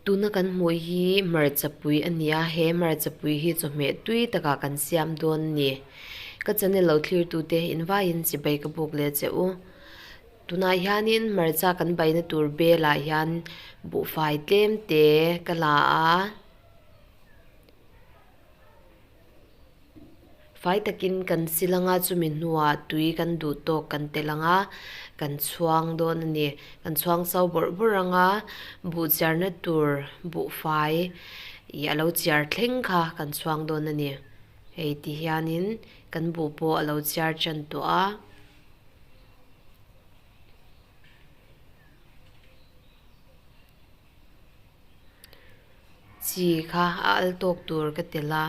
Tuna kan hmuh hi hmarchapui a ni a, he hmarchapui hi chawhmeh tui takah kan siam dawn a ni. Ka channel lo thlir tute invaiin chibai ka buk leh che u. Tunah hianin hmarcha kan baina tur belah hian buhfai tlem te ka la a. Fai takin kan sil anga chumi hnuah tui kan duh tawk kan tel anga kan chhuang dawn a ni. Kan chhuang so bawrh bawrh anga buh chiarna tur buhfai ih a lo chiar thleng kha kan chhuang dawn a ni. Hei ti hianin kan buh pawh a lo chiar tan tawh a. Chi kha a al tawk tur ka tel a.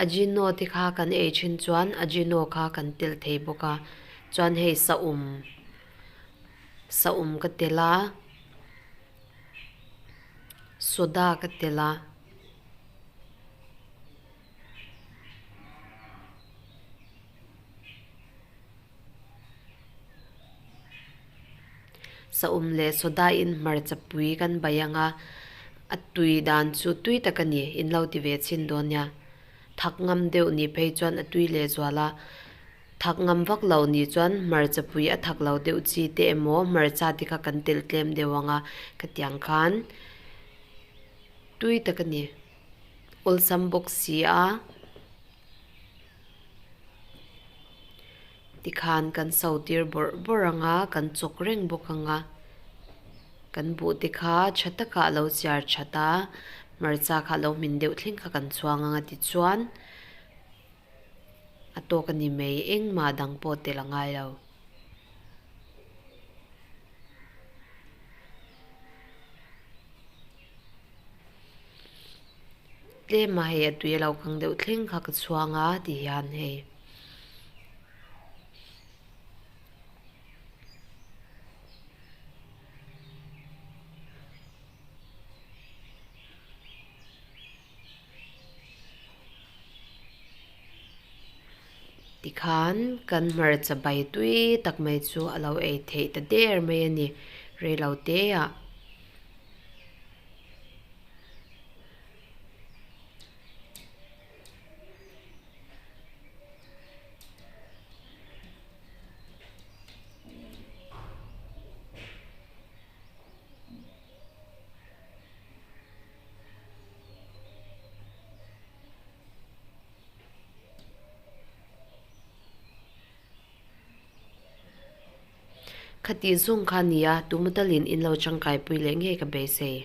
Ajino te kha kan ei thin chuan ajino kha kan tel thei bawk a chuan hei saum saum ka tel a soda ka tel a. Saum leh soda in hmarcha pui kan bai ang a, a tui dan chu tui tak a ni, in lo ti ve chhin dawn nia. Thak ngam deuh nih phei chuan a tui leh zual a, thak ngam vak lo nih chuan hmarcha pui a thak lo deuh chi te emaw hmarcha te kha kan telh tlem deuh ang a, khatiang khan tui tak a ni. Awlsam bawk si a, tikhan kan so tir bawrh bawrh ang a, kan chawk reng bawk ang a, kan buh te kha tha takah a lo chiar that a, hmarcha kha a lo hmin deuh thleng kha kan chhuang ang a tichuan a tawk a ni mai engmah dang pawh tel a ngai lo. Tlem a hei a tui a lo kang deuh thleng kha ka chhuang a ti hian hei. Tikhan kan hmarcha bai tui tak mai chu a lo ei theih ta der mai a ni reilote ah. Khati zawng kha nia, tumatalin in lo tangkaipui leh ngei ka beisei.